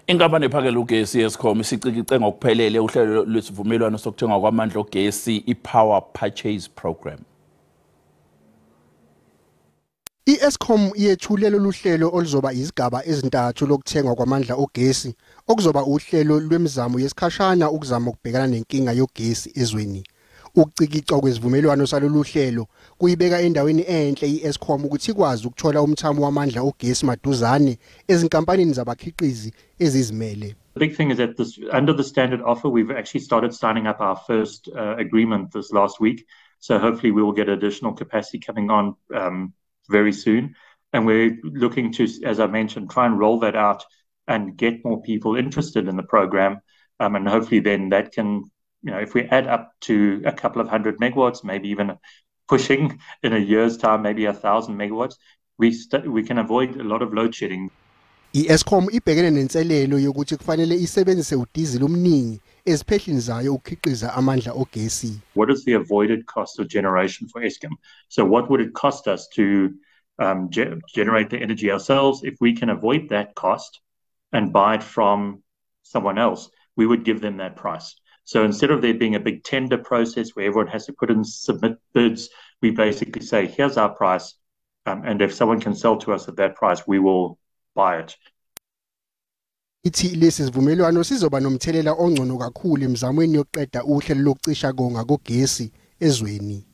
Inkampani ephakela ugesi Eskom isicikice ngokuphelele uhlelo lwesivumelwano sokuthengwa kwamandla ogesi i-Power Purchase Program. I-Eskom yethule lolu hlelo oluzoba izigaba ezintathu lokuthengwa kwamandla ogesi okuzoba uhlelo lwemizamo yesikhashana ukuzama ukubhekana nenkinga yogesi ezweni. Ukucikicwa kwesivumelwano salolu hlelo kuyibeka endaweni enhle i-Eskom ukuthi ikwazi ukuthola umthamo wamandla ogesi maduzane ezinkampanini zabakhiqizi ezizimele. The big thing is that this, under the standard offer, we've actually started signing up our first agreement this last week. So hopefully we will get additional capacity coming on very soon. And we're looking to, as I mentioned, try and roll that out and get more people interested in the program. And hopefully then that can, you know, if we add up to a couple of hundred megawatts, maybe even pushing in a year's time, maybe 1,000 megawatts, we can avoid a lot of load shedding. I-Eskom ibhekene nenselelo yokuthi kufanele isebenzise udizili omningi eziphehlini zayo ukukhiqiza amandla ogesi. What is the avoided cost of generation for Eskom? So what would it cost us to generate the energy ourselves? If we can avoid that cost and buy it from someone else, we would give them that price. So instead of there being a big tender process where everyone has to put in submit bids, we basically say, here's our price. And if someone can sell to us at that price, we will buy it. Ithi lesi sivumelwano sizoba nomthelela ongcono kakhulu emizamweni yokuqeda uhlelo lokucisha konga kogesi ezweni.